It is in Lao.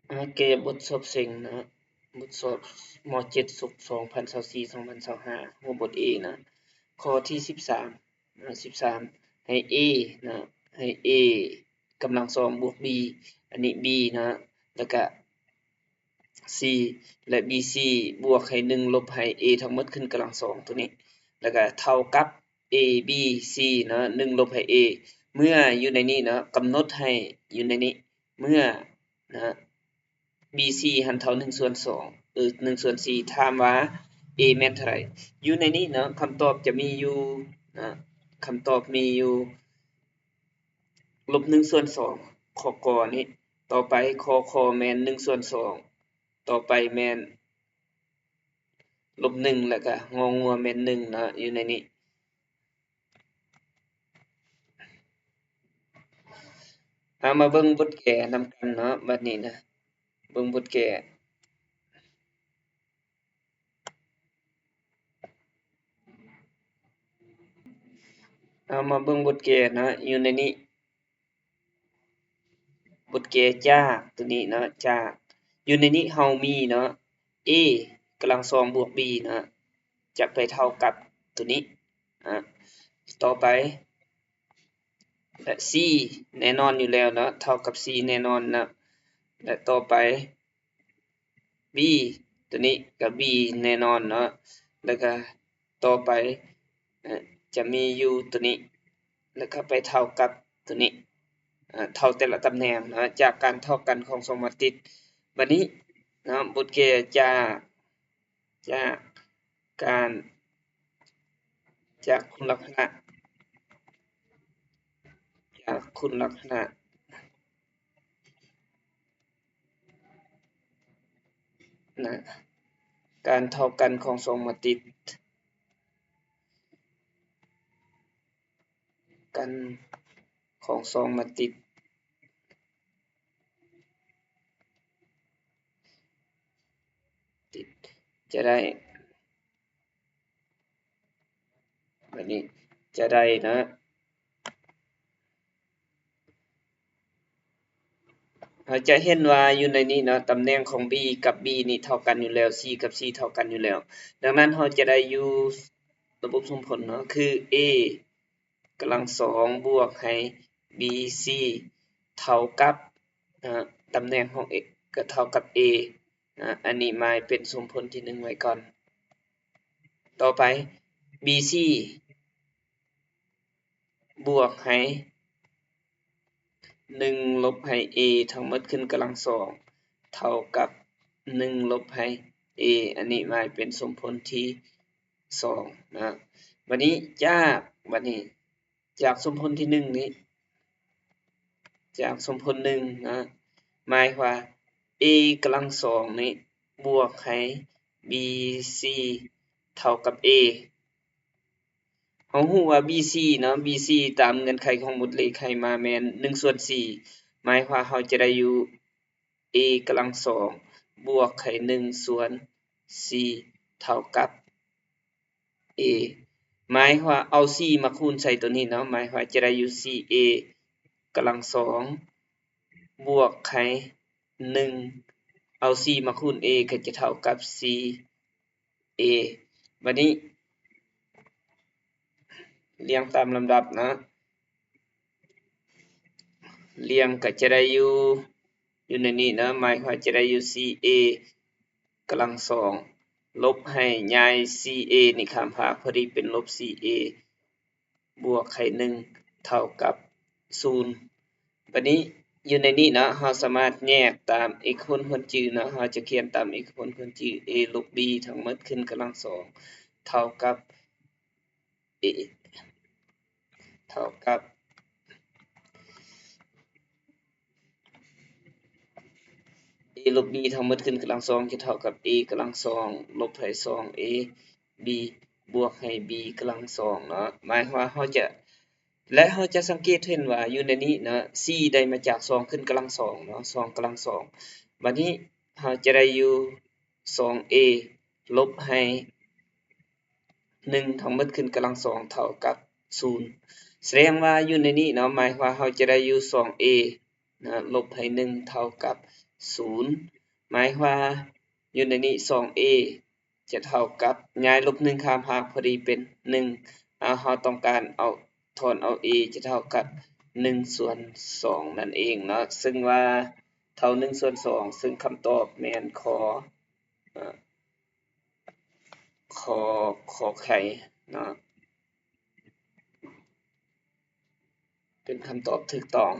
ມາແກ້ບົດສອບເສັງນະ ບົດສອບ ມໍເຈັດ ສົກ ສອງພັນຊາວສີ່ ສອງພັນຊາວຫ້າ ຫົວບົດ A ນະ ຂໍ້ທີສິບສາມນະ ສິບສາມ ໃຫ້ A ນະ ໃຫ້ A ກຳລັງສອງບວກ B ອັນນີ້ B ນະ ແລ້ວກະ C ແລະ BC ບວກໃຫ້ໜຶ່ງ ລົບໃຫ້ A ທັງໝົດຂຶ້ນກຳລັງສອງໂຕນີ້ ແລ້ວກະເທົ່າກັບ A B C ເນາະ ໜຶ່ງລົບໃຫ້ A ເມື່ອຢູ່ໃນນີ້ເນາະ ກຳນົດໃຫ້ຢູ່ໃນນີ້ ເມື່ອນະ BC ຫັ້ນເທົ່າໜຶ່ງສ່ວນສອງ ເອີ ໜຶ່ງສ່ວນສີ່ ຖາມວ່າ A ແມ່ນເທົ່າໃດ? ຢູ່ໃນນີ້ເນາະ ຄຳຕອບຈະມີຢູ່ນະ ຄຳຕອບມີຢູ່ ລົບໜຶ່ງສ່ວນສອງ ຂໍ້ ກ ນີ້ ຕໍ່ໄປ ຂໍ້ ຂ ແມ່ນໜຶ່ງສ່ວນສອງ ຕໍ່ໄປແມ່ນລົບໜຶ່ງ ແລ້ວກະ ງ ງົວ ແມ່ນໜຶ່ງເນາະ ຢູ່ໃນນີ້. ເຮົາມາເບິ່ງບົດແກ້ນຳກັນເນາະ ບັດນີ້ນະ ເບິ່ງບົດແກ້. ເຮົາມາເບິ່ງບົດແກ້ເນາະ ຢູ່ໃນນີ້ ບົດແກ້ຈາກໂຕນີ້ເນາະ ຈາກ ຢູ່ໃນນີ້ເຮົາມີເນາະ A ກຳລັງສອງບວກ B ເນາະ ຈະໄປເທົ່າກັບໂຕນີ້ ອາ ຕໍ່ໄປ ແລະ C ແນ່ນອນຢູ່ແລ້ວເນາະ ເທົ່າກັບ C ແນ່ນອນເນາະ ແລະ ຕໍ່ໄປ B ໂຕນີ້ກະ B ແນ່ນອນເນາະ ແລ້ວກະຕໍ່ໄປ ເອີ ຈະມີຢູ່ໂຕນີ້ ແລ້ວກະໄປເທົ່າກັບໂຕນີ້ ເອີ ເທົ່າແຕ່ລະຕຳແໜ່ງເນາະ ຈາກການເທົ່າກັນຂອງສອງມາດຕາຕິດ. ບັດນີ້ເນາະ ບົດແກ້ຈາກ ຈາກການ ຈາກຄຸນລັກສະນະ ຈາກຄຸນລັກສະນະ ນະ ການເທົ່າກັນຂອງສອງມາດຕາຕິດ ກັນຂອງສອງມາດຕາຕິດ ຕິດ ຈະໄດ້ ແບບນີ້ຈະໄດ້ນະ ເຮົາຈະເຫັນວ່າຢູ່ໃນນີ້ເນາະ ຕຳແໜ່ງຂອງ B ກັບ B ນີ້ເທົ່າກັນຢູ່ແລ້ວ C ກັບ C ເທົ່າກັນຢູ່ແລ້ວ ດັ່ງນັ້ນເຮົາຈະໄດ້ຢູ່ລະບົບສົມຜົນເນາະ ຄື A ກຳລັງສອງບວກໃຫ້ BC ເທົ່າກັບ ອາ ຕຳແໜ່ງຂອງ A ກໍເທົ່າກັບ A ອາ ອັນນີ້ໝາຍເປັນສົມຜົນທີໜຶ່ງໄວ້ກ່ອນ. ຕໍ່ໄປ BC ບວກໃຫ້ໜຶ່ງລົບໃຫ້ A ທັງໝົດຂຶ້ນກຳລັງສອງ ເທົ່າກັບໜຶ່ງລົບໃຫ້ A ອັນນີ້ໝາຍເປັນສົມຜົນທີສອງນະ. ບັດນີ້ຈາກ ບັດນີ້ຈາກສົມຜົນທີໜຶ່ງນີ້ ຈາກສົມຜົນໜຶ່ງນະ ໝາຍວ່າ A ກຳລັງສອງນີ້ບວກໃຫ້ BC ເທົ່າກັບ A ເຮົາຮູ້ວ່າ BC ເນາະ BC ຕາມເງື່ອນໄຂຂອງບົດເລກໃຫ້ມາແມ່ນໜຶ່ງສ່ວນສີ່ ໝາຍຄວາມເຮົາຈະໄດ້ຢູ່ A ກຳລັງສອງບວກໃຫ້ໜຶ່ງສ່ວນສີ່ເທົ່າກັບ A ໝາຍຄວາມເອົາສີ່ມາຄູນໃສ່ໂຕນີ້ເນາະ ໝາຍຄວາມຈະໄດ້ຢູ່ສີ່ A ກຳລັງສອງບວກໃຫ້ໜຶ່ງ ເອົາສີ່ມາຄູນ A ກໍຈະເທົ່າກັບສີ່ A ບັດນີ້ລຽງຕາມລຳດັບເນາະ ລຽງກໍຈະໄດ້ຢູ່ ຢູ່ໃນນີ້ເນາະ ໝາຍຄວາມຈະໄດ້ຢູ່ສີ່ A ກຳລັງສອງ ລົບໃຫ້ ຍ້າຍສີ່ A ນີ້ຂ້າມພາກ ພໍດີເປັນລົບສີ່ A ບວກໃຫ້ໜຶ່ງເທົ່າກັບສູນ. ບັດນີ້ຢູ່ໃນນີ້ເນາະ ເຮົາສາມາດແຍກຕາມເອກະຜົນຄວນຈື່ເນາະ ເຮົາຈະຂຽນຕາມເອກະຜົນຄວນຈື່ A ລົບ B ທັງໝົດຂຶ້ນກຳລັງສອງເທົ່າກັບ A ເທົ່າກັບ A ລົບ B ທັງໝົດຂຶ້ນກຳລັງສອງຈະເທົ່າກັບ A ກຳລັງສອງລົບໃຫ້ສອງ A B ບວກໃຫ້ B ກຳລັງສອງເນາະ ໝາຍຄວາມວ່າເຮົາຈະ ແລະ ເຮົາຈະສັງເກດເຫັນວ່າຢູ່ໃນນີ້ເນາະ ສີ່ໄດ້ມາຈາກສອງຂຶ້ນກຳລັງສອງເນາະ ສອງກຳລັງສອງ ບັດນີ້ເຮົາຈະໄດ້ຢູ່ສອງ A ລົບໃຫ້ ໜຶ່ງທັງໝົດຂຶ້ນກຳລັງສອງເທົ່າກັບສູນ ສະແດງວ່າຢູ່ໃນນີ້ເນາະ ໝາຍຄວາມເຮົາຈະໄດ້ຢູ່ສອງ A ນະ ລົບໃຫ້ໜຶ່ງເທົ່າກັບ ສູນ ໝາຍວ່າຢູ່ໃນນີ້ ສອງເອ ຈະເທົ່າກັບ ຍ້າຍລົບໜຶ່ງຂ້າມຫາກ ພໍດີເປັນໜຶ່ງ. ເຮົາຕ້ອງການເອົາ ຖອນເອົາເອຈະເທົ່າກັບໜຶ່ງສ່ວນສອງນັ້ນເອງເນາະ ຊຶ່ງວ່າເທົ່າໜຶ່ງສ່ວນສອງ ຊຶ່ງຄຳຕອບແມ່ນຂໍ້ ເອີ ຂໍ້ ຂໍ້ໄຂເນາະ ເປັນຄຳຕອບຖືກຕ້ອງ.